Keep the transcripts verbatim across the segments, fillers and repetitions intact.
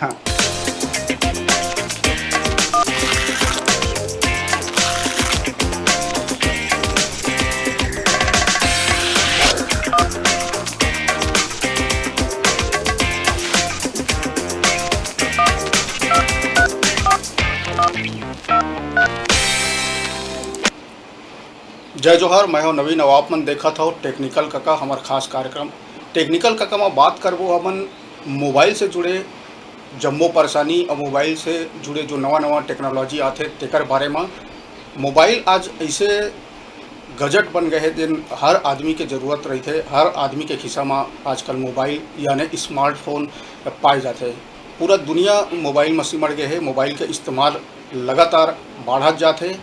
हाँ। जय जोहार, मैं हूं नवीन, अउ आप मन देखत हव टेक्निकल कका, हमर खास कार्यक्रम टेक्निकल कका म बात करबो हमन मोबाइल से जुड़े जम्मो परेशानी अउ मोबाइल से जुड़े जो नवा-नवा टेक्नोलॉजी आथे तेकर बारे म। मोबाइल आज अइसे गजट बन गए हे जेन हर आदमी के जरूरत रहिथे, हर आदमी के खिस्सा म आजकल मोबाइल यानी स्मार्टफोन पाए जाथे। पूरा दुनिया मोबाइल म सिमट गए हे, मोबाइल के इस्तेमाल लगातार बाढ़त जात हे।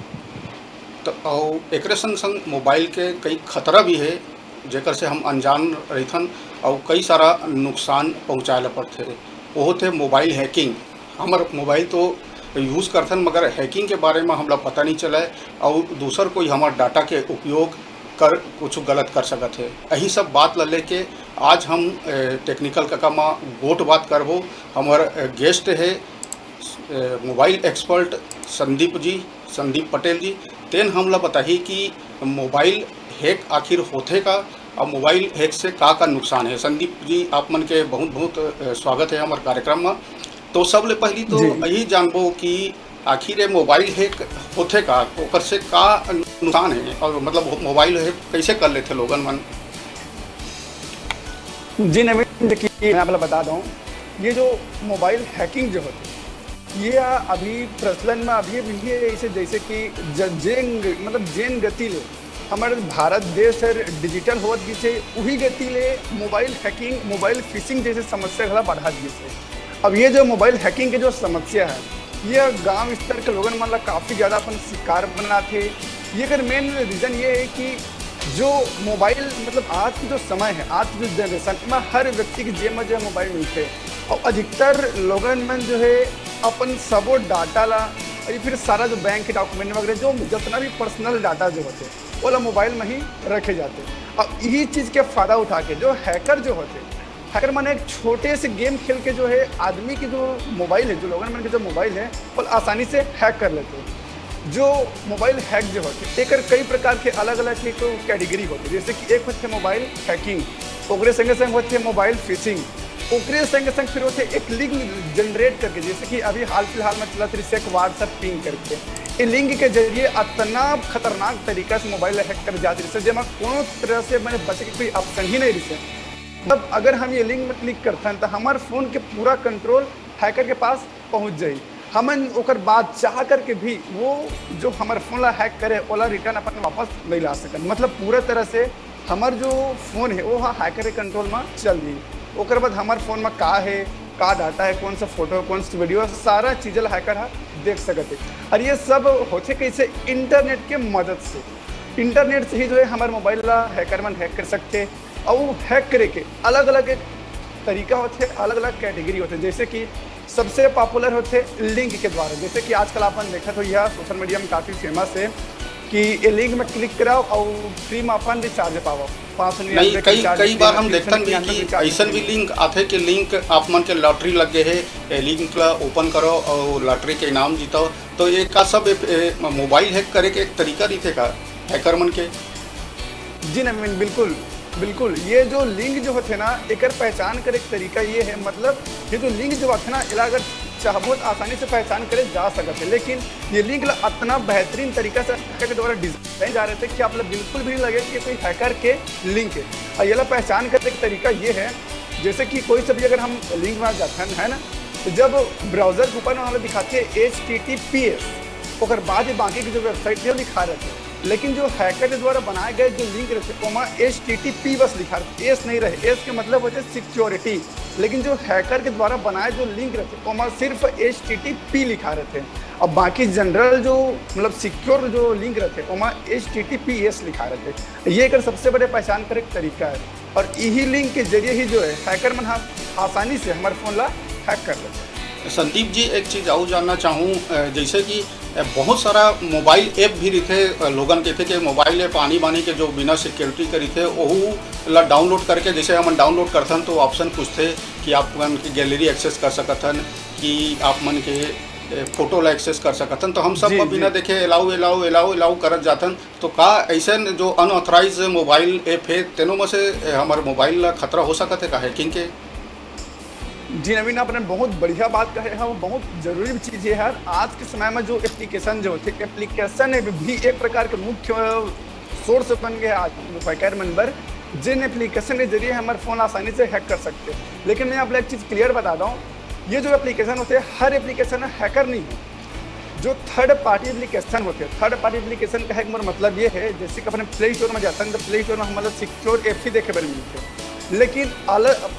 त अउ एकरे संग संग मोबाइल के कई खतरा भी हे, जेकर से हम अनजान रहिथन अउ कई सारा नुकसान पहुँचाए ला पड़थे। वो होथे मोबाइल हैकिंग। हमर मोबाइल तो यूज़ करथन, मगर हैकिंग के बारे में हमला पता नहीं चलय अउ दूसर कोई हमर डाटा के उपयोग कर कुछ गलत कर सकत हे। यही सब बात ला लेके आज हम, ए, टेक्निकल कका मा गोठ बात करबो। हमर, ए, गेस्ट हे, ए, मोबाइल एक्सपर्ट संदीप जी, संदीप पटेल जी। तेन हमला बताही कि मोबाइल हैक आखिर होथे का अउ मोबाइल हैक से का-का नुकसान हे। संदीप जी, आप मन के बहुत-बहुत, ए, स्वागत हे हमर कार्यक्रम मा। तो सबले पहिली तो जी। यही जानबो कि आखिर ये मोबाइल हैक होथे का, ओकर से का नुकसान हे अउ मतलब मोबाइल हैक कैसे कर लेथे लोगन मन? जी नवीन, देखिए, मैं आप लोग बता दूं, ये जो मोबाइल हैकिंग जो होती है, ये अभी प्रचलन में अभी भी है। इसे जैसे कि ज-, जेन, मतलब जेन गति ले हमारे भारत देश हर डिजिटल होत गिस हे, उही गति ले मोबाइल हैकिंग, मोबाइल फिशिंग जैसे समस्या घला बढ़त गिस हे। अब ये जो मोबाइल हैकिंग के जो समस्या है, ये गांव स्तर के लोगन मन ला काफ़ी ज़्यादा अपन शिकार बनाथे। ये कर मेन रीज़न ये है कि जो मोबाइल, मतलब आज की जो समय है, आज की जो जनरेशन में हर व्यक्ति के जेब में जो है मोबाइल मिलथे अउ अधिकतर लोगन मन जो है अपन सबो डाटा ला, अउ फिर सारा जो बैंक के डॉक्यूमेंट वगैरह, जो जितना भी पर्सनल डाटा जो होथे, ओला मोबाइल में ही रखे जाथे। अब यही चीज़ के फ़ायदा उठा के जो हैकर जो होथे, हैकर मन एक छोटे से गेम खेल के जो है आदमी के जो मोबाइल है, जो लोगन मन के जो मोबाइल है, वो आसानी से हैक कर लेथे। जो मोबाइल हैक जो होथे, एकर कई प्रकार के अलग-अलग एक कैटेगरी होथे, जैसे कि एक होथे मोबाइल हैकिंग, ओकरे संगे संग होथे मोबाइल फिशिंग, ओकरे संगे संग फिर होथे एक लिंक जनरेट करके, जैसे कि अभी हाल फिलहाल में चलत रहिस एक WhatsApp पिंग करके। ये लिंक के जरिए अतना खतरनाक तरीका से मोबाइल हैक कर जात रहिस, जेमा कोनो तरह से मने बचे के कोई ऑप्शन ही नहीं रहिस। मतलब अगर हम ये लिंक में क्लिक करथन, तो हमार फोन के पूरा कंट्रोल हैकर के पास पहुंच जाई। हमन ओकर बाद चाह करके भी वो जो हमर फोन ला हैक करे, ओला रिटर्न अपन वापस नहीं ला सकन। मतलब पूरा तरह से हमर जो फोन है, वो हा हैकर के कंट्रोल में चल जाई। ओकर बाद हमर फोन में का है, का डाटा है, कौन सा फोटो, कौन सा वीडियो, सारा चीज ला हैकर हा देख सकत है। और ये सब होथे कैसे? इंटरनेट के मदद से। इंटरनेट से ही जो है हमर मोबाइल ला हैकर मन हैक कर सकथे। अउ हैक करे के अलग-अलग एक तरीका होथे, अलग-अलग कैटेगरी होथे। जैसे कि सबसे पॉपुलर होथे लिंक के द्वारा, जैसे कि आजकल आपन देखत हो, यह सोशल मीडिया में काफ़ी फेमस है कि ये लिंक में क्लिक कराओ अउ फ्री में अपन रिचार्ज पाओ, पाँच सौ नहीं, निन्यानवे के कई, रिचार्ज कई के बार हम ट्यूशन देखथन के भी यहाँ पे कि रिचार्ज ऐसन भी नहीं। लिंक आथे कि लिंक आप मन के लॉटरी लग गए है, ये लिंक ला ओपन करो अउ लॉटरी के इनाम जीतो। तो ये का सब ए, ए, मोबाइल हैक करे के एक तरीका रहिथे का हैकर मन के? जी नवीन, बिल्कुल, बिल्कुल। ये जो लिंक जो होथे ना, एकर पहचान करे के तरीका ये है, मतलब ये जो लिंक जो होथे ना, एला अगर चाहबो तो आसानी से पहचान करे जा सकत है, लेकिन ये लिंक ला अतना बेहतरीन तरीका से हैकर के द्वारा डिजाइन जा रहे थे कि आप ला बिल्कुल भी नहीं लगे कि ये कोई हैकर के लिंक है। और ये ला पहचान करे के तरीका ये है, जैसे कि कोई से भी अगर हम लिंक में जाथन, है ना, तो जब ब्राउजर के ऊपर में हमें दिखाते हैं एच टी टी पी एस, ओकर बाद ही बाकी की जो वेबसाइट है, वो लिखा रहते हैं। लेकिन जो हैकर के द्वारा बनाए गए जो लिंक रहते, ओमा एच टी टी पी बस लिखा रहते, एस नहीं रहे। एस के मतलब होते सिक्योरिटी। लेकिन जो हैकर के द्वारा बनाए जो लिंक रहते, ओमा सिर्फ एच टी टी पी लिखा रहते। अब बाकी जनरल जो, मतलब सिक्योर जो लिंक रहते, ओमा एच टी टी पी एस लिखा रहते। ये एकर सबसे बड़े पहचान करे के तरीका है। और यही लिंक के जरिए ही जो है हैकर मन हा आसानी से हमारे फोन ला हैक कर लेते हैं। संदीप जी, एक चीज़ और जानना चाहूँ, अ, जैसे कि, अ, बहुत सारा मोबाइल ऐप भी रहिथे, अ, लोगन कहथे कि मोबाइल ऐप आनी बानी के जो बिना सिक्योरिटी के रहिथे, ओहू ला डाउनलोड करके, जैसे हमन डाउनलोड करथन तो ऑप्शन पूछथे कि आप मन के गैलरी एक्सेस कर सकत हन, कि आप मन के, ए, फोटो ला एक्सेस कर सकत हन। तो हम सब जी, बिना जी। देखे अलाउ, अलाउ, अलाउ, अलाउ करत जाथन। तो का ऐसन जो अनऑथराइज मोबाइल ऐप हे, तेनो में से, ए, हमर मोबाइल ला खतरा हो सकत हे का हैकिंग के? जी नवीन, आपने बहुत बढ़िया बात कहे हे, बहुत जरूरी चीज हे यार। आज के समय में जो एप्लीकेशन जो होथे, एप्लीकेशन भी एक प्रकार के मुख्य सोर्स बन गए आज हैकर मन बर, जिन एप्लीकेशन के जरिए हमर फोन आसानी से हैक कर सकथे। लेकिन मैं आप ला एक चीज क्लियर बता दूं, ये जो एप्लीकेशन होथे, हर एप्लीकेशन हैकर नहीं हे। जो थर्ड पार्टी एप्लीकेशन होथे, थर्ड पार्टी एप्लीकेशन कहे के मोर मतलब ये हे, जैसे कि अपने प्ले स्टोर में जाथन, तो प्ले स्टोर में हमन ला सिक्योर ऐप ही देखे बर मिलथे। लेकिन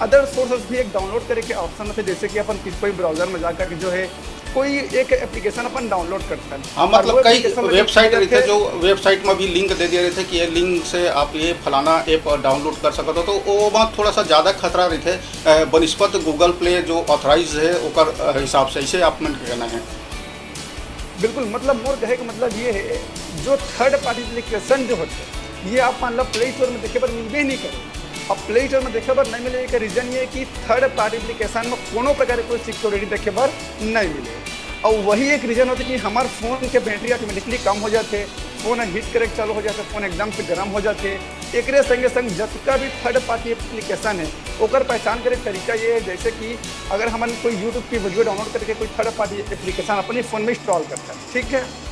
अदर सोर्सेज भी एक डाउनलोड करे के ऑप्शन होथे, जैसे कि अपन किस, कोई ब्राउजर में जा करके जो हे, कोई एक एप्लीकेशन अपन डाउनलोड करथन। हाँ, और मतलब वो कई एप्लीकेशन में वेबसाइट देखे रहिथे, जो वेबसाइट में भी लिंक दे दिए रहिथे कि ये लिंक से आप ये फलाना ऐप डाउनलोड कर सकत हो, तो वो बात थोड़ा सा ज्यादा खतरा रहिथे, अ, बनिस्पत गूगल प्ले जो ऑथराइज हे ओकर, अ, हिसाब से। ऐसे आप मन के कहना है? बिल्कुल, मतलब मोर कहे के मतलब ये हे, जो थर्ड पार्टी एप्लीकेशन जो होथे, ये आप मन ला प्ले स्टोर में देखे बर मिलबे ही नहीं करे। अब प्ले स्टोर में देखे बर नहीं मिले, एक रीजन ये कि थर्ड पार्टी एप्लीकेशन में कोनो प्रकार के कोई सिक्योरिटी देखे बर नहीं मिले। और वही एक रीजन होथे कि हमार फोन के बैटरी ऑटोमेटिकली कम हो जाथे, फोन हीट करे के चालू हो जाथे, फोन एकदम से गर्म हो जाथे। एकरे संगे संग जतका भी थर्ड पार्टी एप्लीकेशन हे, ओकर पहचान करे के तरीका ये हे, जैसे कि अगर हमन कोई YouTube की वीडियो डाउनलोड करके कोई थर्ड पार्टी एप्लीकेशन अपने फोन में इंस्टॉल करथन, ठीक है,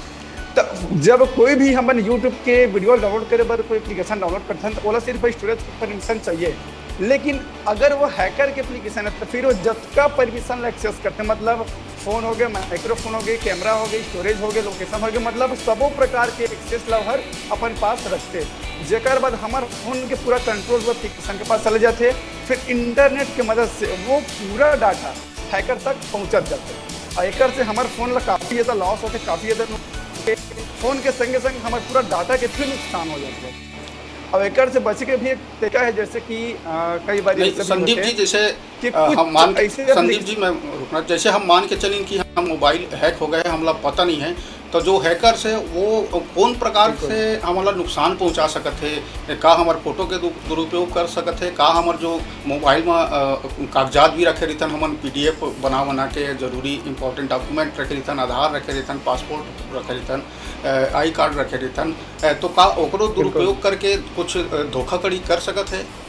तो जब कोई भी हमन YouTube के वीडियो डाउनलोड करे बर कोई एप्लीकेशन डाउनलोड करथन, तो ओला सिर्फ स्टोरेज की परमिशन चाहिए। लेकिन अगर वो हैकर के एप्लीकेशन है, तो फिर वो जतका परमिशन ला एक्सेस करथे, मतलब फोन हो गए, माइक्रोफोन हो गए, कैमरा हो गए, स्टोरेज हो गए, लोकेशन हो गए, मतलब सबो प्रकार के एक्सेस ला हर अपन पास रखथे। जेकर बाद हमार फोन के पूरा कंट्रोल वो एप्लीकेशन के पास चले जाथे, फिर इंटरनेट के मदद से वो पूरा डाटा हैकर तक पहुंचत जाथे। और एकर से हमार फोन ला काफी ज्यादा लॉस होथे, काफी ज्यादा नु-, फोन के संगे संग हमार पूरा डाटा के फिर नुकसान हो जाथे। अब एकर से बचे के भी एक तरीका है, जैसे कि, अ, कई बार नहीं, ऐसे भी संदीप होथे जी, जैसे, कि अ, कुछ हम मान के, ऐसे संदीप जी, मैं रुकना, जैसे हम मान के चलिन कि हम मोबाइल हैक हो गए, हमला पता नहीं है, तो जो हैकर्स है वो कौन प्रकार बिल्कुल। से हमला नुकसान पहुंचा सकत है? का हमर फोटो के दु-, दुरुपयोग कर सकत है? का हमर जो मोबाइल में, अ, कागजात भी रखे रहिथन, हमन पीडीएफ बना बना के, जरूरी इंपॉर्टेंट डॉक्यूमेंट रखे रहिथन, आधार रखे रहिथन, पासपोर्ट रखे रहिथन, अ, आई कार्ड रखे रहिथन, अ, तो का ओकरो बिल्कुल। दुरुपयोग करके कुछ, अ, धोखाधड़ी कर सकत है?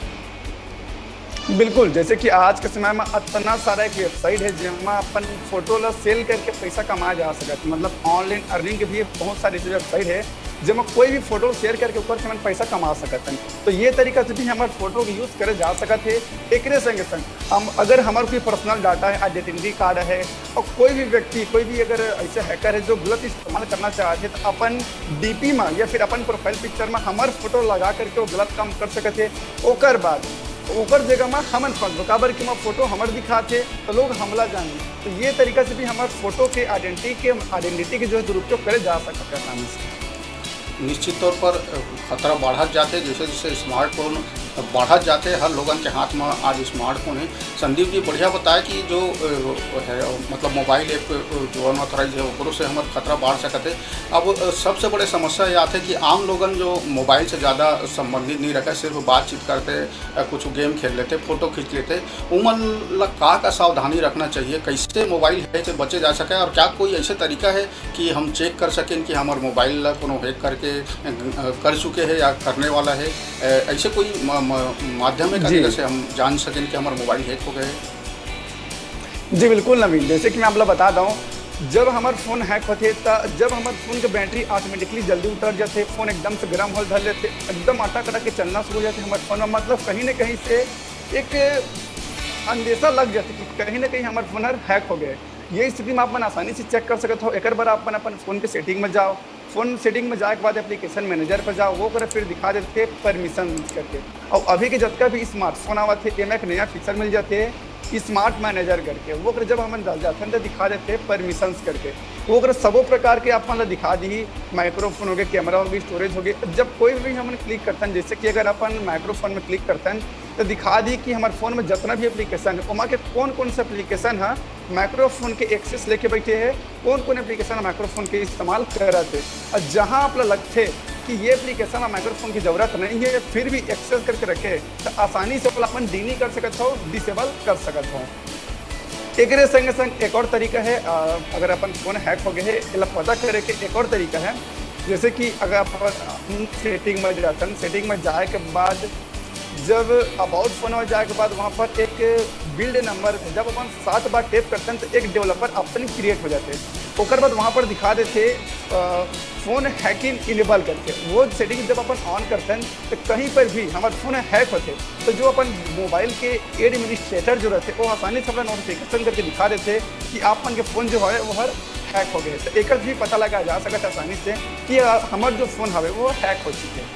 बिल्कुल, जैसे कि आज के समय में अतना सारा एक वेबसाइट है, जेमा अपन फोटो ला सेल करके पैसा कमाया जा सकत है। मतलब ऑनलाइन अर्निंग के भी बहुत सारी ऐसी वेबसाइट है, जेमा कोई भी फोटो शेयर करके ऊपर से हमन पैसा कमा सकत हन। तो ये तरीका से भी हमारे फोटो के यूज़ करे जा सकत है। एकरे संगे संग हम, अगर हमारे कोई पर्सनल डाटा है, आइडेंटिटी कार्ड है, और कोई भी व्यक्ति, कोई भी अगर ऐसे हैकर है जो गलत इस्तेमाल करना चाहत है, तो अपन डीपी में या फिर अपन प्रोफाइल पिक्चर में हमार फोटो लगा करके वो गलत काम कर सकत है। ओकर बाद ओकर जगह में हमन फंसबो, काबर कि वहाँ फोटो हमर दिखात है, तो लोग हमला जानी। तो ये तरीका से भी हमार फोटो के आइडेंटिटी के, आइडेंटिटी के जो है दुरुपयोग करे जा सकत है आसानी से। निश्चित तौर पर, अ, खतरा बढ़त जाथे, जैसे जैसे स्मार्टफोन बढ़त जाथे, हर लोगन के हाथ में आज स्मार्टफोन है। संदीप जी बढ़िया बताए कि जो, अ, है, मतलब मोबाइल ऐप, अ, जो अनऑथराइज है, ओकरो से हमर खतरा बढ़ सकत है। अब, अ, सबसे बड़े समस्या ये आथे कि आम लोगन जो मोबाइल से ज़्यादा संबंधित नहीं रखे, सिर्फ बातचीत करते, अ, कुछ गेम खेल लेते, फोटो खींच लेते, उमन ला का का सावधानी रखना चाहिए, कैसे मोबाइल हैक से बचे जा सके और क्या कोई ऐसे तरीका है कि हम चेक कर सकें कि हमार मोबाइल ला कोनो हैक करके, अ, कर चुके हैं या करने वाला है, अ, ऐसे कोई म-, म-, माध्यम है का जी। जेकर से हम जान सकें कि हमार मोबाइल हैक हो गए है? जी बिल्कुल नवीन, जैसे कि मैं आप ला बता दूँ, जब हमार फोन हैक होथे, त जब हमार फोन के बैटरी ऑटोमेटिकली जल्दी उतर जाथे, फोन एकदम से गर्म होल धर लेथे, एकदम अटक अटक के चलना शुरू हो जाथे हमार फोन में, मतलब कहीं ना कहीं से एक अंदेशा लग जाथे कि कहीं ना कहीं हमार फोन हर हैक हो गए। ये स्थिति में आप मन आसानी से चेक कर सकत हो। एकर बर आप मन अपन फोन के सेटिंग में जाओ, फोन सेटिंग में जाए के बाद एप्लीकेशन मैनेजर पर जाओ, वो कर फिर दिखा देथे परमिशन करके। और अभी के जतका भी स्मार्टफोन आवत है, एमा एक नया फीचर मिल जाथे स्मार्ट मैनेजर करके, वो कर जब हमन डल जाथन तो दिखा देथे परमिशंस करके। वो कर सबो प्रकार के आप मन ला दिखा दी, माइक्रोफोन हो गए, कैमरा हो गई, स्टोरेज हो गई। जब कोई भी हमन क्लिक करथन, जैसे कि अगर अपन माइक्रोफोन में क्लिक करथन, तो दिखा दी कि हमारे फोन में जितना भी एप्लीकेशन है, ओमा के कौन कौन से एप्लीकेशन है माइक्रोफोन के एक्सेस लेके बैठे हैं, कौन कौन एप्लीकेशन माइक्रोफोन के इस्तेमाल करत है। और जहाँ आप लगते कि ये एप्लीकेशन माइक्रोफोन की जरूरत नहीं है, फिर भी एक्सेस करके रखे, तो आसानी से ओला अपन डिनी कर सकत हो, डिसेबल कर सकत हो। एकरे संगे संग एक और तरीका है, अ, अगर अपन फोन हैक हो गए है, एला पता करे के एक और तरीका है। जैसे कि अगर अपन सेटिंग में जातन, सेटिंग में जाए के बाद जब अबाउट फोन में जाए के बाद वहाँ पर एक बिल्ड नंबर है, जब अपन सात बार टैप करते हैं तो एक डेवलपर ऑप्शन क्रिएट हो जाते हैं। ओकर बाद वहाँ पर दिखा देते, अ, फोन हैकिंग इनेबल करके। वो सेटिंग जब अपन ऑन करते हैं तो कहीं पर भी हमारे फोन हैक होते, तो जो अपन मोबाइल के एडमिनिस्ट्रेटर जो रहते, वो आसानी से अपना नोटिफिकेशन करके दिखा देते कि आप मन के फोन जो है वो हर हैक हो गए। तो एक भी पता लगा जा सकता है आसानी से कि, अ, हमारे जो फोन हवे वो हैक हो चुके हैं।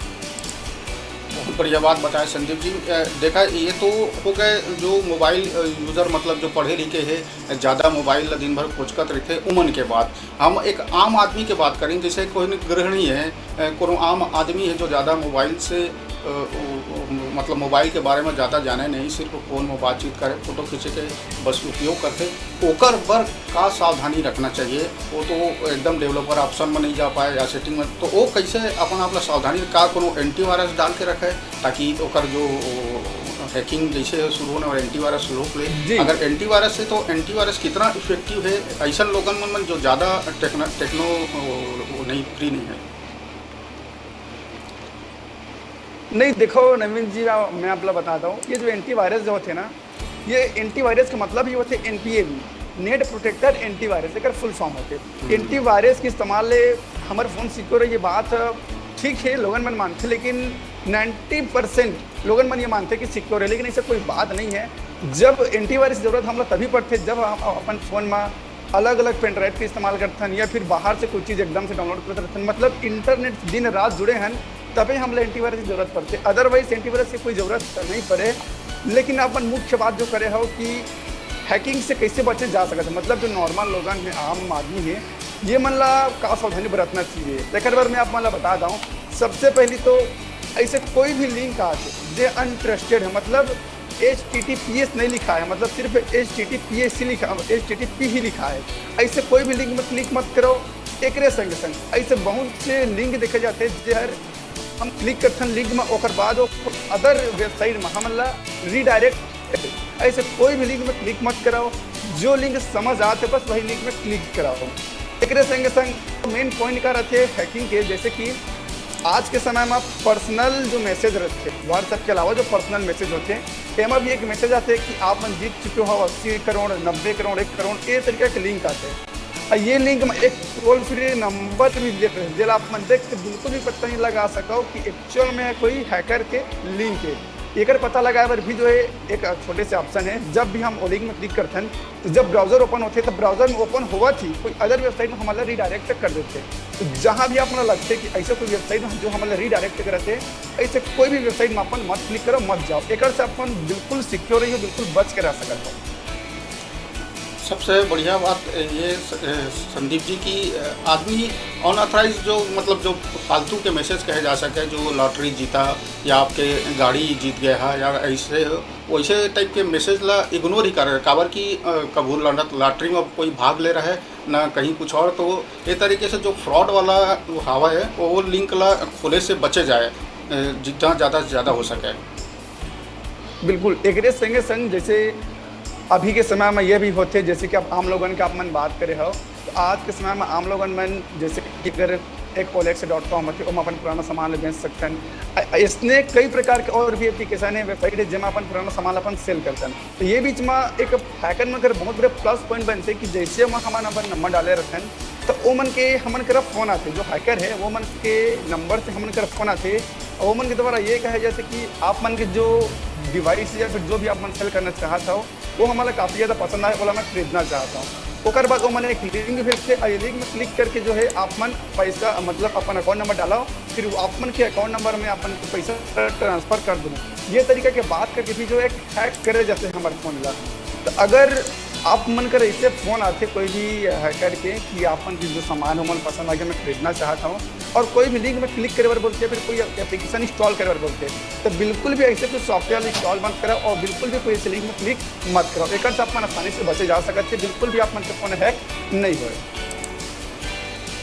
बहुत बढ़िया बात बताए संदीप जी। अ, देखा, ये तो हो गए जो मोबाइल, अ, यूजर, मतलब जो पढ़े लिखे है, ज़्यादा मोबाइल ला दिन भर कोचकत रहते, उमन के बात। हम एक आम आदमी के बात करें, जैसे कोई गृहिणी है, अ, कोनो आम आदमी है जो ज़्यादा मोबाइल से, अ, ओ, ओ, मतलब मोबाइल के बारे में ज़्यादा जाने नहीं, सिर्फ फोन में बातचीत करे, फोटो खींचे के बस उपयोग करते, ओकर बर का सावधानी रखना चाहिए? वो तो एकदम डेवलपर ऑप्शन में नहीं जा पाए या सेटिंग में, तो वो कैसे अपन आप ला सावधानी, का कोनो एंटीवायरस डाल के रखे ताकि ओकर जो हैकिंग जैसे शुरू होने वाला एंटीवायरस रोक ले? जी। अगर एंटीवायरस है तो एंटीवायरस कितना इफेक्टिव है ऐसा लोगन मन, मन जो ज़्यादा टेक्नो टेक्नो वो नहीं, फ्री नहीं है? नहीं, देखो नवीन जी, मैं मैं आप ला बताता हूँ, ये जो एंटीवायरस जो होते हैं ना, ये एंटीवायरस का मतलब ही होते हैं एनपीएवी, नेट प्रोटेक्टर एंटीवायरस, एकर फुल फॉर्म होते हैं। एंटीवायरस के इस्तेमाल ले हमारे फोन सिक्योर है, ये बात ठीक है, लोगन मन मानते, लेकिन नाइन्टी परसेंट लोगन मन ये मानते कि सिक्योर है, लेकिन ऐसा कोई बात नहीं है। जब एंटीवायरस की जरूरत हमला तभी पड़ते जब हम अपन फोन में अलग अलग पेन ड्राइव के इस्तेमाल करथन या फिर बाहर से कोई चीज़ एकदम से डाउनलोड करत रहथन, मतलब इंटरनेट से दिन रात जुड़े हन, तबे हमला एंटीवायरस की जरूरत पड़ते, अदरवाइज एंटीवायरस की कोई जरूरत नहीं पड़े। लेकिन अपन मुख्य बात जो करे हो कि हैकिंग से कैसे बचे जा सकत है, मतलब जो नॉर्मल लोगन है, आम आदमी है, ये मन ला का सावधानी बरतना चाहिए, तेकर बर मैं आप मन ला बता दूँ। सबसे पहली तो ऐसे कोई भी लिंक आथे जे अनट्रस्टेड है, मतलब एच टी टी पी एस नहीं लिखा है, मतलब सिर्फ एच टी टी पी एस ही लिखा, एच टी टी पी ही लिखा है, ऐसे कोई भी लिंक में क्लिक मत करो। एकरे संग संग ऐसे बहुत से लिंक देखे जाते हैं जे हर हम क्लिक करथन लिंक में, ओकर बाद वो अदर वेबसाइट में हमन ला रीडायरेक्ट करथे। ऐसे कोई भी लिंक में क्लिक मत कराओ। जो लिंक समझ आते बस वही लिंक में क्लिक कराओ। एकरे संगे संग मेन पॉइंट का रहते हैकिंग के, जैसे कि आज के समय में पर्सनल जो मैसेज रहते, WhatsApp के अलावा जो पर्सनल मैसेज होते, एमा भी एक मैसेज आते कि आप मन जीत चुके हो अस्सी करोड़, नब्बे करोड़, एक करोड़, ये तरीके के लिंक आते। और ये लिंक में एक टोल फ्री नंबर भी देते हैं, जेला आप मन देख के बिल्कुल भी पता नहीं लगा सको कि एक्चुअल में कोई हैकर के लिंक है। एकर पता लगाए बर भी जो है एक छोटे से ऑप्शन है, जब भी हम वो लिंक में क्लिक करथन तो जब ब्राउजर ओपन होते तो ब्राउजर में ओपन होवत ही कोई अदर वेबसाइट में हमला रीडायरेक्ट कर देते। तो जहाँ भी आप मन लगते कि ऐसा कोई वेबसाइट में जो हमला रीडायरेक्ट करते, ऐसे कोई भी वेबसाइट में अपन मत क्लिक करो, मत जाओ, एकर से अपन बिल्कुल सिक्योर रहिए, बिल्कुल बच के रह सकत हो। सबसे बढ़िया बात ये स-, अ, संदीप जी कि, अ, आदमी अनऑथराइज जो, मतलब जो फालतू के मैसेज कहे जा सके, जो लॉटरी जीता या आपके गाड़ी जीत गया है या ऐसे, वैसे टाइप के मैसेज ला इग्नोर ही करे, काबर कि, अ, कभू लॉट-, लॉटरी में कोई भाग ले रहा है ना कहीं कुछ और, तो ये तरीके से जो फ्रॉड वाला वो हवा है वो लिंक ला खोले से बचे जाए, अ, जितना ज़्यादा से ज़्यादा हो सके। बिल्कुल, एकरे संगे संग जैसे अभी के समय में ये भी होते, जैसे कि आप आम लोगन के आप मन बात करे हो, तो आज के समय में आम लोगन मन जैसे कि अगर एक ओलेक्स डॉट कॉम होते, ओमा अपन पुराना सामान ले बेच सकथन। अ-, इसने कई प्रकार के और भी एप्लीकेशन है, वेबसाइट है, जेमा अपन पुराना सामान अपन सेल करथन। तो ये बीच में एक हैकर मन कर बहुत बड़े प्लस पॉइंट बनते कि जैसे हम हमन अपन नंबर डाले रहथन, तो ओमन के हमन करा फोन आथे, जो हैकर है वो मन के नंबर से हमन करा फोन आथे, और ओमन के द्वारा ये कहे जाथे कि आप मन के जो डिवाइस या फिर जो भी आप मन सेल करना चाहत हो, वो हमला काफ़ी ज़्यादा पसंद आए, ओला मैं खरीदना चाहता हूँ। ओकर बाद ओमन एक लिंक भेजथे, और ये लिंक में क्लिक करके जो है आप मन पैसा, मतलब अपन अकाउंट नंबर डालो, फिर वो आप मन के अकाउंट नंबर में अपन पैसा ट्रांसफर कर दो। ये तरीका के बात करके भी जो है हैक करे जाथे हमारे फोन ला। तो अगर आप मन कर ऐसे फोन आथे कोई भी हैकर के कि आप मन के जो सामान हो मन पसंद आगे, मैं खरीदना चाहत हूँ, और कोई भी लिंक में क्लिक करे बर बोलथे, फिर कोई एप्लीकेशन इंस्टॉल करे बर बोलथे, तो बिल्कुल भी ऐसे कोई सॉफ्टवेयर इंस्टॉल मत करो और बिल्कुल भी कोई ऐसे लिंक में क्लिक मत करो। एक से आप मन आसानी से बचे जा सकते हैं, बिल्कुल भी आप मन के फोन हैक नहीं होए।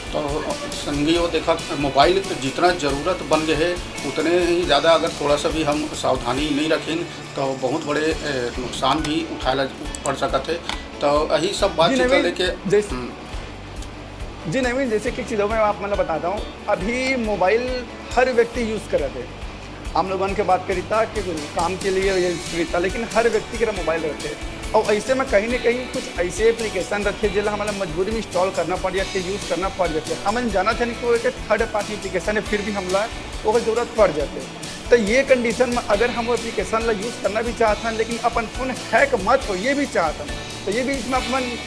तो संगी, वो देखा, मोबाइल जितना जरूरत बन गए है, उतने ही ज़्यादा अगर थोड़ा सा भी हम सावधानी नहीं रखें, तो बहुत बड़े, ए, नुकसान भी उठाए ला पड़ सकत है। तो यही सब जी बातचीत नवीन, लेके जैस-, हम्म। जी नवीन, जैसे कि चीज़ों में आप मतलब बताता हूँ, अभी मोबाइल हर व्यक्ति यूज़ करत है। हम लोगन के बात करी था कि काम के लिए ये करी था, लेकिन हर व्यक्ति के मोबाइल रहते हैं। और ऐसे में कहीं ना कहीं कुछ ऐसे एप्लीकेशन रखे, जेला हमारा मजबूरी में इंस्टॉल करना पड़ जाते, यूज़ करना पड़ जाते। हमन जानत है नहीं कि वो एक थर्ड पार्टी एप्लीकेशन है, फिर भी हमला ओकर जरूरत पड़ जाते। तो ये कंडीशन में अगर हम वो एप्लीकेशन ला यूज़ करना भी चाहत हन, लेकिन अपन फोन हैक मत हो, ये भी चाहत हन, तो ये बीच में अपन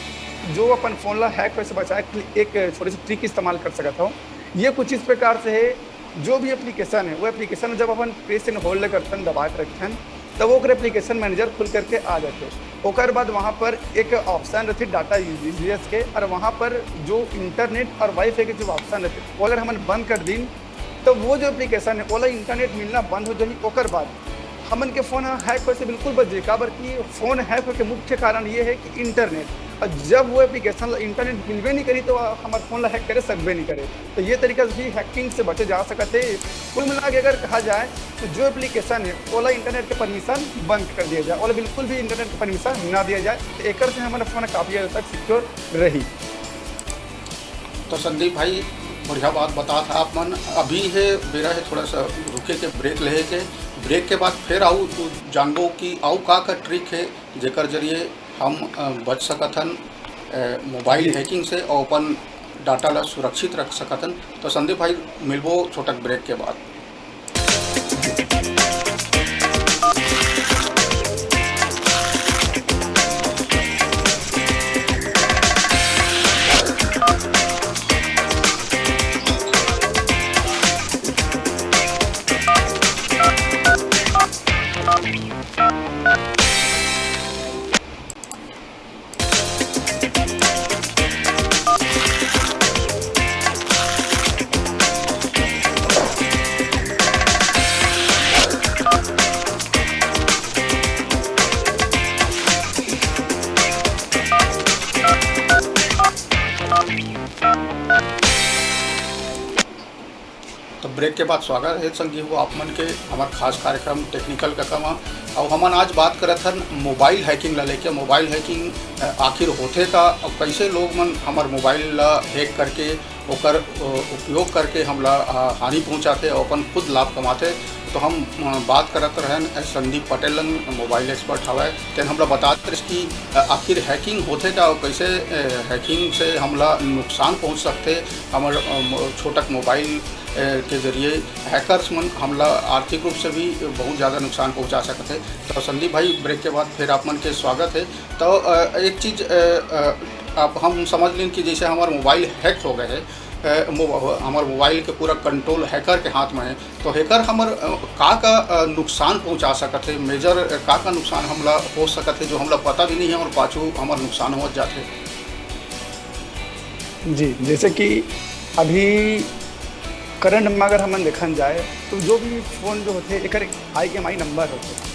जो अपन फोन ला हैक होए से बचाए के लिए एक छोटे से ट्रिक इस्तेमाल कर सकत हो। ये कुछ इस प्रकार से है, जो भी एप्लीकेशन है, वो एप्लीकेशन जब अपन प्रेस एंड होल्ड करथन, दबा के रखथन, तब ओकर एप्लीकेशन मैनेजर खुल करके आ जाते। ओकर बाद वहाँ पर एक ऑप्शन रहते डेटा यूजेस के, और वहाँ पर जो इंटरनेट और वाईफाई के जो ऑप्शन रहते, वो अगर हमन बंद कर दिन, तो वो जो एप्लीकेशन है, ओला इंटरनेट मिलना बंद हो जाही। ओकर बाद हमन के फोन हैक होए से बिल्कुल बच जाही, काबर कि फोन हैक होए के मुख्य कारण ये है कि इंटरनेट, और जब वो एप्लीकेशन ला इंटरनेट मिलबे नहीं करी, तो हमारे फोन ला हैक करे सकबे नहीं करे। तो ये तरीका से भी हैकिंग से बचे जा सकत है। कुल मिला के अगर कहा जाए, तो जो एप्लीकेशन है, ओला इंटरनेट के परमिशन बंद कर दिया जाए, ओला बिल्कुल भी इंटरनेट के परमिशन ना दिया जाए। तो एकर से हमारा फोन काफ़ी हद तक सिक्योर रही। तो संदीप भाई, बढ़िया बात बतात हा आप मन। अभी है बेरा है थोड़ा सा रुके के, ब्रेक लेहे के। ब्रेक के बाद फिर आऊ जानबो कि आऊ का का ट्रिक है, जेकर जरिए हम, अ, बच सकत हन, अ, मोबाइल जी। हैकिंग से और अपन डेटा ला सुरक्षित रख सकत हन। तो संदीप भाई, मिलबो छोटक ब्रेक के बाद। तो ब्रेक के बाद स्वागत है संगी हो आप मन के हमार खास कार्यक्रम टेक्निकल कका मा। और हमन आज बात करत हन मोबाइल हैकिंग ला लेके। मोबाइल हैकिंग, अ, आखिर होथे का, और कैसे लोग मन हमार मोबाइल ला हैक करके ओकर, अ, उपयोग करके हमला, अ, हानि पहुंचाथे और अपन खुद लाभ कमाथे। तो हम, अ, बात करत रहन, अ, संदीप पटेल लन, मोबाइल एक्सपर्ट हवय, तेन हमला बतात रहिस कि, अ, आखिर हैकिंग होथे का और कैसे, अ, हैकिंग से हमला नुकसान पहुंच सकथे, हमर, अ, म-, छोटक मोबाइल, अ, के जरिए हैकर्स मन हमला आर्थिक रूप से भी बहुत ज़्यादा नुकसान पहुंचा सकथे। तो संदीप भाई, ब्रेक के बाद फिर आप मन के स्वागत है। तो, अ, एक चीज़, अ, अ, आप, हम समझ लें कि जैसे हमार मोबाइल हैक हो गए है, अ, मो-, हमार मोबाइल के पूरा कंट्रोल हैकर के हाथ में है, तो हैकर हमर, अ, का का, अ, नुकसान पहुंचा सकत है, मेजर, अ, का का नुकसान हमला हो सकत है, जो हमला पता भी नहीं है और पाछू हमर नुकसान हो जाथे? जी, जैसे कि अभी करंट में अगर हमन देखन जाए, तो जो भी फोन जो होथे, एकर एक आईएमआई नंबर होथे।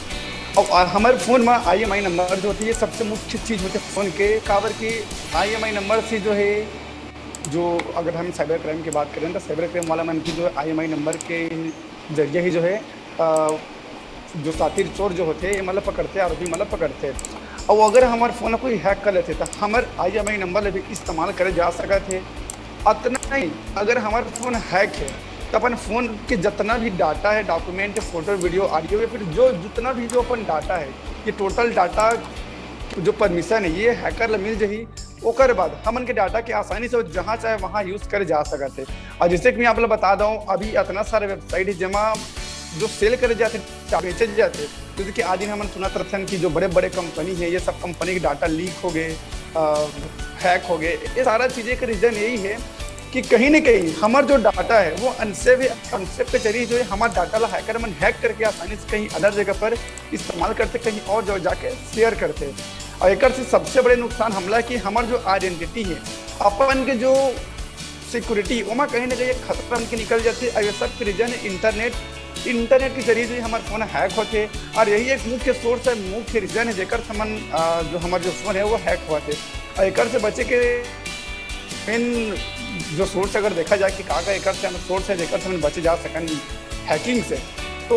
और आ-, हमर फोन में आईएमआई नंबर जो होथे, ये सबसे मुख्य चीज होथे फोन के, काबर कि आईएमआई नंबर से जो है, जो अगर हम साइबर क्राइम की बात करें, तो साइबर क्राइम वाला मन की जो आईएमआई नंबर के जरिए ही जो है, अ, जो सातिर चोर जो होथे, ये मतलब पकड़थे, आरोपी मतलब पकड़थे। और अगर हमार फोन ला कोई हैक कर लेथे, तो हमार आईएमआई नंबर ला भी इस्तेमाल करे जा सकत है। अतना नहीं, अगर हमार फोन हैक है, तो अपन फोन के जितना भी डाटा है, डॉक्यूमेंट, फोटो, वीडियो, ऑडियो, या फिर जो जितना भी जो अपन डाटा है, ये टोटल डाटा जो परमिशन है, ये हैकर ला मिल जाही। ओकर बाद हमन के डाटा के आसानी से जहाँ चाहे वहाँ यूज करे जा सकत है। और जैसे कि मैं आप ला बता दूँ, अभी इतना सारे वेबसाइट है, जेमा जो सेल करे जाथे, बेचे जाथे। जैसे कि आज दिन हमन सुनत रहथन कि जो बड़े-बड़े कंपनी है, ये सब कंपनी के डाटा लीक हो गए, अ, हैक हो गए। ये सारा चीज़ें का रीज़न यही है कि कहीं न कहीं हमार जो डाटा है, वो अनसेफ है। अनसेफ के जरिए जो है, हमार डाटा ला हैकर मन हैक करके आसानी से कहीं अदर जगह पर इस्तेमाल करते, कहीं और जगह जाके शेयर करते। और एकर से सबसे बड़े नुकसान हमला कि हमर जो आइडेंटिटी है, अपन के जो सिक्योरिटी, ओमा कहीं ना कहीं एक खतरा के निकल जाती है। और ये सब के रीजन है इंटरनेट। इंटरनेट के जरिए जो हमारे फोन हैक होते हैं, और यही एक मुख्य सोर्स है, मुख्य रीजन है जेकर से हमन, अ, जो हमारे जो फोन है वो हैक होते हैं। और एकर से बचे के मेन जो सोर्स अगर देखा जाए कि का का एकर से हम सोर्स है जेकर से हम बचे जा सकन हैकिंग से, तो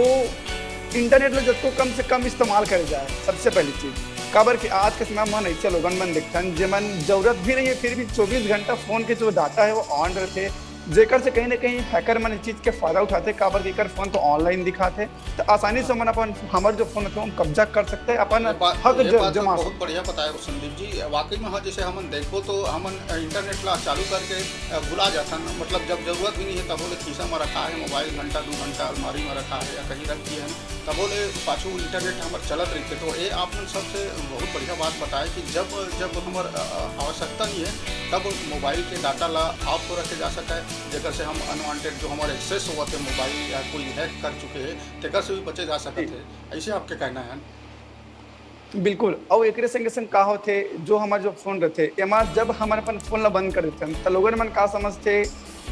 इंटरनेट ला जतको कम से कम इस्तेमाल करे जाए, सबसे पहली चीज। काबर कि आज के समय में ऐसे लोगन मन दिखथन जेमन जरूरत भी नहीं है, फिर भी चौबीस घंटा फोन के जो डाटा है वो ऑन रहते, जेकर से कहीं ना कहीं हैकर मन इस चीज के फायदा उठाते, काबर कि एकर फोन तो ऑनलाइन दिखाते, तो आसानी से हमन अपन, हमर जो फोन होथे, हम कब्जा कर सकते हैं, अपन ये बात, हक ये ज-, बात तो जमा बहुत सकते हैं। बढ़िया बताया संदीप जी। वाकई में, हाँ, जैसे हमन देखबो तो हमन, अ, इंटरनेट ला चालू करके, अ, भुला जाथन, मतलब जब जरूरत भी नहीं है तबो ले खीसा में रखा है मोबाइल, घंटा दो घंटा अलमारी में रखा है या कहीं रख दिए हैं, तबो ले पाछू इंटरनेट हमर चलत रहिथे। तो ये आप मन सबसे बहुत बढ़िया बात बताए कि जब, जब हमर, अ, अ, आवश्यकता नहीं है तब मोबाइल के डाटा ला ऑफ रखे जा सकता है, जेकर से हम अनवांटेड जो हमर एक्सेस होवत है मोबाइल या कोई हैक कर चुके हैं, तेकर से भी बचे जा सकत जी। है। ऐसे आपके कहना है? बिल्कुल। अउ एकरे संगे संग का होथे, जो हमर जो फोन रथे, एमा जब हमन अपन फोन ला बंद कर देथन, त लोगन मन का समझथे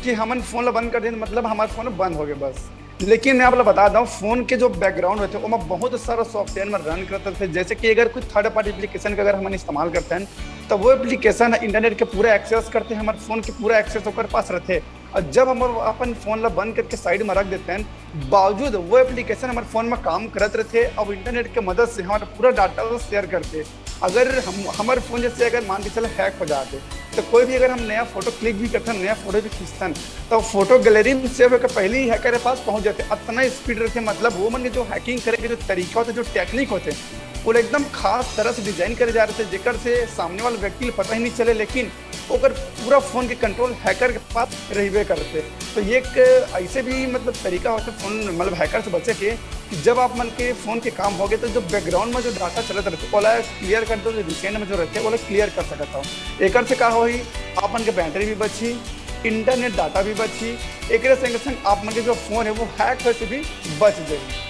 कि हमन फोन ला बंद कर देथन, मतलब हमर फोन बंद हो गए बस। लेकिन मैं आप ला बता दूं, फोन के जो बैकग्राउंड होथे, ओमा बहुत सारा सॉफ्टवेयर में रन करत रथे। जैसे कि अगर कोई थर्ड पार्टी एप्लीकेशन का अगर हमन इस्तेमाल करथन, तो वो एप्लीकेशन इंटरनेट के पूरा एक्सेस करथे, हमर फोन के पूरा एक्सेस ओकर पास रथे। और जब हम अपन फोन ला बंद करके साइड में रख देथन, बावजूद वो एप्लीकेशन हमारे फोन में काम करत रहते, अब इंटरनेट के मदद से हमारा पूरा डाटा शेयर करते। अगर हम, हमारे फोन जैसे अगर मान के चले हैक हो जाते, तो कोई भी अगर हम नया फोटो क्लिक भी करते हैं, नया फोटो भी खींचते हैं, तो फोटो गैलरी में सेव होकर पहले ही हैकर के पास पहुंच जाते। इतना स्पीड रहते, मतलब वो मन के जो हैकिंग करे के जो तरीका होता है, जो टेक्निक होते हैं, वो एकदम खास तरह से डिजाइन करे जा रहे थे, जेकर से सामने वाले व्यक्ति को पता ही नहीं चले, लेकिन ओकर पूरा फोन के कंट्रोल हैकर के पास रहबे करते। तो ये एक ऐसे भी, मतलब, तरीका होता है फोन, मतलब, हैकर से बचे के, कि जब आप मन के फोन के काम हो गए, तो जो बैकग्राउंड में जो डाटा चलत रहते, ओला क्लियर कर दो, जो रिसेंट में जो रहते, ओला क्लियर कर सकत हो। एकर से का होही, आप मन के बैटरी भी बची, इंटरनेट डाटा भी बची, एकरे संगे संग आप मन के जो फोन है, वो हैक होए से भी बच जाए।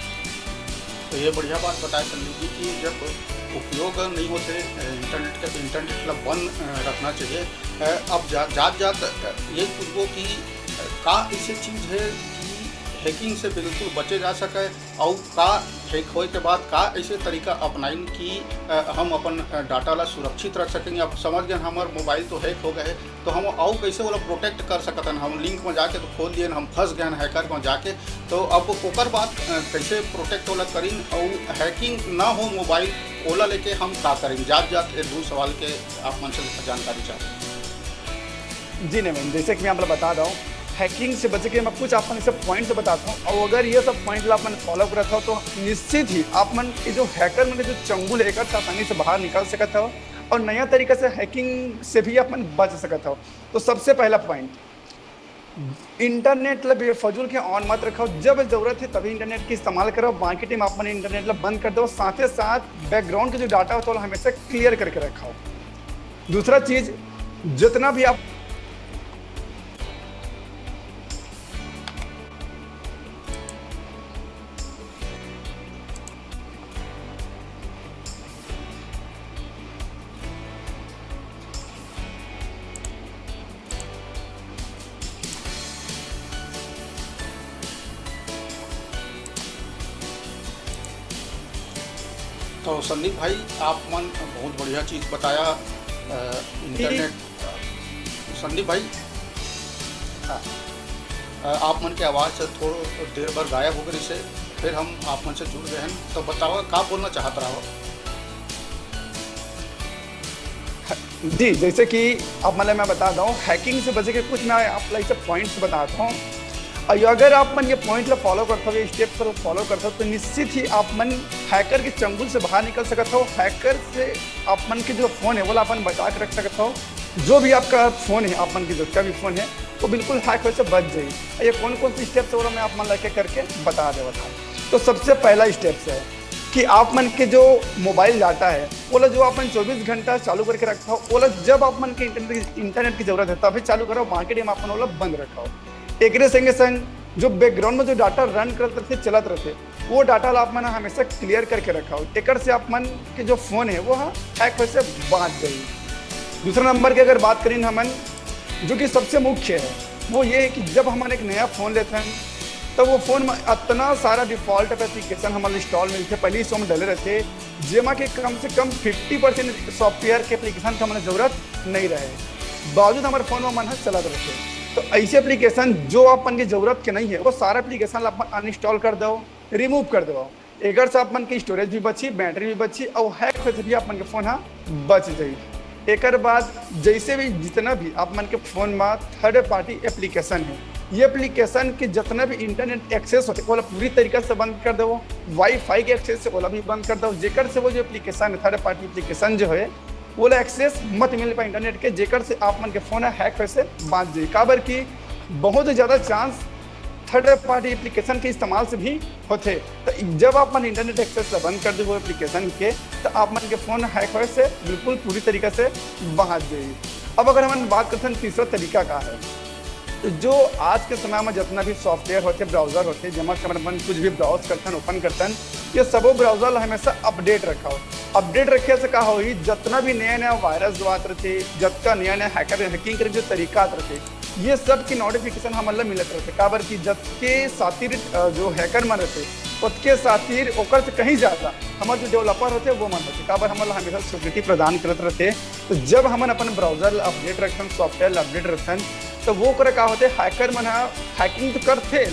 तो ये बढ़िया बात बताए संदीप जी कि जब उपयोग नहीं होते, अ, इंटरनेट के, तो इंटरनेट ला बंद, अ, रखना चाहिए। अ, अब जा-, जात जात, अ, यही पूछबो कि, अ, का ऐसे चीज है कि हैकिंग से बिल्कुल बचे जा सके, और का हैक होए के बाद का ऐसे तरीका अपनाइन कि, अ, हम अपन, अ, डाटा ला सुरक्षित रख सकेंगे? अब समझ गए, हमार मोबाइल तो हैक हो गए है, तो हम अउ कैसे ओला प्रोटेक्ट कर सकत हन? हम लिंक में जाके तो खोल दिए, हम फंस गए हैकर में जाके। तो अब ओकर बाद, अ, कैसे प्रोटेक्ट ओला करीन, अउ हैकिंग ना हो मोबाइल, ओला लेके हम का करीन? जात जात ये दू सवाल के आप मन से जानकारी चाहते। जी नवीन, जैसे कि मैं आप ला बता रहा हूँ, हैकिंग से बचे के मैं कुछ आप मन से पॉइंट्स बताता हूँ, और अगर ये सब पॉइंट ला आप मन फॉलो करत हो, तो निश्चित ही आप मन ये जो हैकर मन के जो चंगुल है, एकर से आसानी से बाहर निकल सकत हो, और नया तरीका से हैकिंग से भी आप मन बच सकत हो। तो सबसे पहला पॉइंट, इंटरनेट ला बेफजूल के ऑन मत रखो। जब जरूरत है तभी इंटरनेट के इस्तेमाल करो, बाकी टाइम आप मन इंटरनेट ला बंद कर दो। साथे साथ बैकग्राउंड के जो डाटा होता है, वो हमेशा क्लियर करके रखो। दूसरा चीज, जितना भी आप तो संदीप भाई, आप मन बहुत बढ़िया चीज बताया, अ, इंटरनेट, अ, संदीप भाई, हाँ, अ, आप मन के आवाज थोड़ा देर बर गायब हो गई से, फिर हम आप मन से जुड़ गए हैं, तो बताओ, का बोलना चाहत रहा हो? जी, जैसे कि आप, मतलब, मैं बता रहा हूँ, हैकिंग से बचे के कुछ मैं आप ला ऐसे पॉइंट्स बताता हूँ। और अगर आप मन ये पॉइंट ला फॉलो करते हो, ये स्टेप्स ला फॉलो करते हो, तो निश्चित ही आप मन हैकर के चंगुल से बाहर निकल सकत हो। हैकर से आप मन के जो फोन है, वो ला अपन बचा के रख सकत हो। जो भी आपका फोन है, आप मन के जो भी फोन है, वो बिल्कुल हैक होए से बच जाए। ये कौन कौन सी स्टेप्स है, वो मैं आप मन ला एक एक करके बता देवत हूँ। तो सबसे पहला स्टेप्स है कि आप मन के जो मोबाइल डाटा है, ओला जो आप मन चौबीस घंटा चालू करके रखा हो, ओला जब आप मन के इंटरनेट, इंटरनेट की जरूरत है, तभी चालू करो, बाकी टाइम आप मन ओला बंद रखा हो। एकरे संगे संग जो बैकग्राउंड में जो डाटा रन करत रहते, चलत रहते, वो डाटा ला आप मन हमेशा क्लियर करके रखव। एकर से आप मन के जो फोन है वो हैक होए से बाँच जाही। दूसरा नंबर की अगर बात करिन हमन, जो कि सबसे मुख्य है, वो ये है कि जब हमन एक नया फोन लेथन, तब वो फोन में इतना सारा डिफॉल्ट एप्लीकेशन हमन इंस्टॉल मिलथे, पहले ही से हम डले रहथे, जेमा के कम से कम फिफ्टी परसेंट सॉफ्टवेयर के एप्लीकेशन के हमन जरूरत नहीं रहे, बावजूद हमारे फोन में मन ह चलत रहथे। तो ऐसे एप्लीकेशन जो आप मन के जरूरत के नहीं है, वो सारा एप्लीकेशन ला अपन अनइंस्टॉल कर दो, रिमूव कर दो। एकर से आप मन के स्टोरेज भी बची, बैटरी भी बची, और हैक होए से भी आप मन के फोन ह बच जाई। एकर बाद जैसे भी जितना भी आप मन के फोन में थर्ड पार्टी एप्लीकेशन है, ये एप्लीकेशन के जितना भी इंटरनेट एक्सेस होते, ओला पूरी तरीका से बंद कर दो। वाईफाई के एक्सेस से ओला भी बंद कर दो, जेकर से वो जो एप्लीकेशन है, थर्ड पार्टी एप्लीकेशन जो है, ओला एक्सेस मत मिल पाए इंटरनेट के, जेकर से आप मन के फोन ह हैक होए से बाँच जाई। काबर कि बहुत ज़्यादा चांस थर्ड पार्टी एप्लीकेशन के इस्तेमाल से भी होथे। तो जब आप मन इंटरनेट एक्सेस ला बंद कर देबो एप्लीकेशन के, तो आप मन के फोन हैक होए से बिल्कुल पूरी तरीका से बाँच जाई। अब अगर हमन बात करथन तीसरा तरीका का है, तो जो आज के समय में जितना भी सॉफ्टवेयर होथे, ब्राउजर होथे, जेमा से हमन अपन कुछ भी ब्राउज करथन, ओपन करथन, ये सबो ब्राउजर ला हमेशा अपडेट रखव। अपडेट रखे से का होही, जितना भी नया नया वायरस जो आत रहथे, जतका नया नया हैकर हैकिंग करे जो तरीका आत रहथे, ये सब की नोटिफिकेशन हमन ला मिलत रहथे। काबर कि जतके सातिर, अ, जो हैकर मन रहथे, ओतके सातिर ओकर से कहीं ज़्यादा हमर जो डेवलपर होथे वो मन होथे। काबर हमन ला हमेशा सिक्योरिटी प्रदान करत रहथे। तो जब हमन अपन ब्राउजर ला अपडेट रखथन, सॉफ्टवेयर ला अपडेट रखथन, तो वो करे का होथे, हैकर मन ह हैकिंग तो करथे,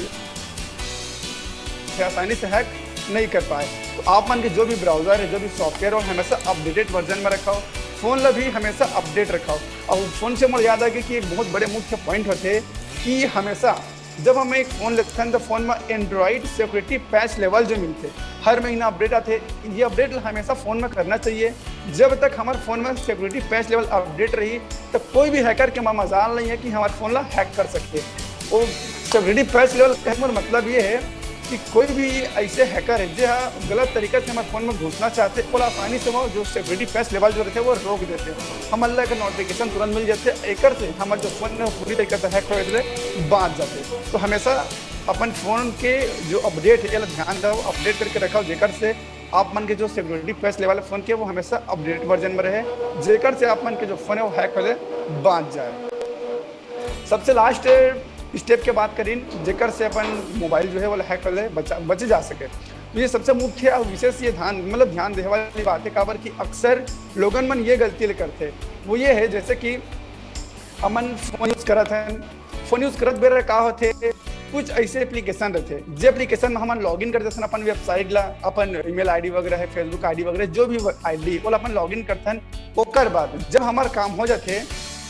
से आसानी से हैक नहीं कर पाए। तो आप मन के जो भी ब्राउजर है, जो भी सॉफ्टवेयर हो, हमेशा अपडेटेड वर्जन में रखव। फोन ला भी हमेशा अपडेट रखव। और फोन से मोर याद आ गया कि एक बहुत बड़े मुख्य पॉइंट होथे कि हमेशा जब हम एक फोन लेथन तो फोन में एंड्रॉइड सिक्योरिटी पैच लेवल जो मिलथे, हर महीना अपडेट आथे। ये अपडेट हमेशा फोन में करना चाहिए। जब तक हमारे फोन में सिक्योरिटी पैच लेवल अपडेट रही, तो कोई भी हैकर के मजाल नहीं है कि हमारे फोन ला हैक कर सकते। वो सिक्योरिटी पैच लेवल कहने का मतलब ये है कि कोई भी ऐसे हैकर है जो गलत तरीका से हमारे फोन में घुसना चाहते, वो आसानी से वो जो सिक्योरिटी पैच लेवल जो रहते हैं वो रोक देते हैं। हमन ला एक नोटिफिकेशन तुरंत मिल जाते, एकर से हमारे जो फोन है वो पूरी तरीके से हैक होए ले बाँच जाते। तो हमेशा अपन फोन के जो अपडेट है, एला ध्यान दो, अपडेट करके रखो, जेकर से आप मन के जो सिक्योरिटी पैच लेवल फोन के वो हमेशा अपडेट वर्जन में रहे, जेकर से आप मन के जो फोन है वो हैक होले बाँच जाए। सबसे लास्ट स्टेप के बात करिन, जेकर से अपन मोबाइल जो है वो हैक होले बचा, बचे जा सके। तो ये सबसे मुख्य और विशेष ये ध्यान, मतलब ध्यान देवे वाली बात है, काबर कि अक्सर लोगन मन ये गलती ले करथे, वो ये है जैसे कि हमन फोन यूज करत हन, फोन यूज करत बेरा का होथे, कुछ ऐसे एप्लीकेशन रहथे, जे एप्लीकेशन में हमन लॉगिन कर देथन अपन वेबसाइट ला, अपन ईमेल आईडी वगैरह है, फेसबुक आईडी वगैरह, जो भी आईडी, ओला अपन लॉगिन करथन। ओकर बाद जब हमार काम हो जाथे,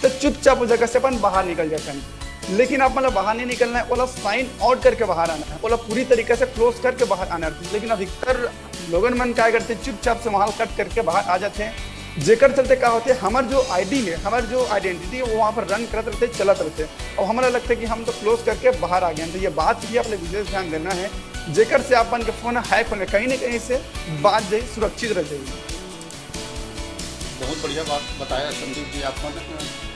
तो चुपचाप उस जगह से अपन बाहर निकल जाथन। लेकिन आप मतलब बाहर नहीं निकलना है, ओला साइन आउट करके बाहर आना है, ओला पूरी तरीके से क्लोज करके बाहर आना है। लेकिन अधिकतर लोगन मन काय करथे, चुपचाप से वहाँ कट करके बाहर आ जाथे, जेकर चलते का होथे, हमर जो आईडी है, हमर जो आइडेंटिटी है, वो वहाँ पर रन करत रहते, चलत रहते, और हमारा लगता है कि हम तो क्लोज करके बाहर आ गए हैं। तो ये बात भी आप लोग विशेष ध्यान देना है, जेकर से आप मन के फोन हैक होने कहीं ना कहीं से बाँच जाई, सुरक्षित रह जाई। बहुत बढ़िया बात बताया संदीप जी आप मन।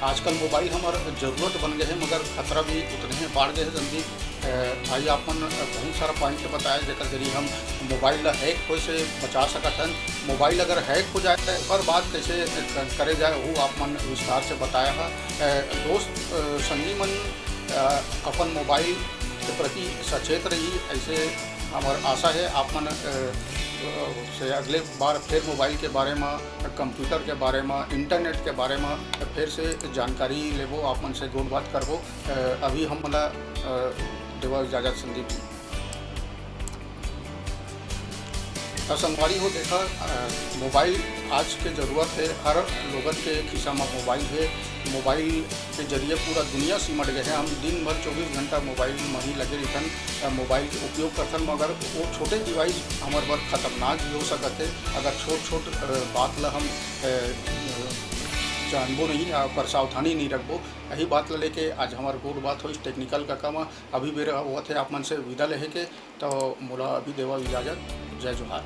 आजकल मोबाइल हमार जरूरत बन गए है, मगर खतरा भी उतने ही बढ़ गए है संदीप। अ, भाई आप मन बहुत सारा पॉइंट बताया, जेकर जरिए हम मोबाइल ला हैक होए से बचा सकत हन। मोबाइल अगर हैक हो जाए तो ओकर बाद कैसे क-, करे जाए, वो आप मन विस्तार से बताया है। अ, दोस्त, अ, संगी मन, अ, अपन मोबाइल के प्रति सचेत रही, ऐसे हमार आशा है आप मन, अ, अ, से अगले बार फिर मोबाइल के बारे में, कंप्यूटर के बारे में, इंटरनेट के बारे में फिर से जानकारी लेबो, आप मन से गोठ बात करबो। अ, अभी हम मला, अ, देवा इजाजत संदीप जी। तो संगवारी हो, देखा, अ, मोबाइल आज के जरूरत है, हर लोगन के खिस्सा में मोबाइल है। मोबाइल के जरिए पूरा दुनिया सिमट गए है। हम दिन भर चौबीस घंटा मोबाइल में ही लगे रहथन, अ, मोबाइल के उपयोग करथन, मगर वो छोटे डिवाइस हमारे बर खतरनाक भी हो सकत है, अगर छोट छोट, अ, बात ला हम, अ, जानबो नहीं या ओकर सावधानी नहीं रखबो। यही बात ला लेके आज हमार गोठ बात होइस टेक्निकल का काम। अभी बेरा होवत है आप मन से विदा लेहे के, तो मोला अभी देवा इजाजत। जय जोहार।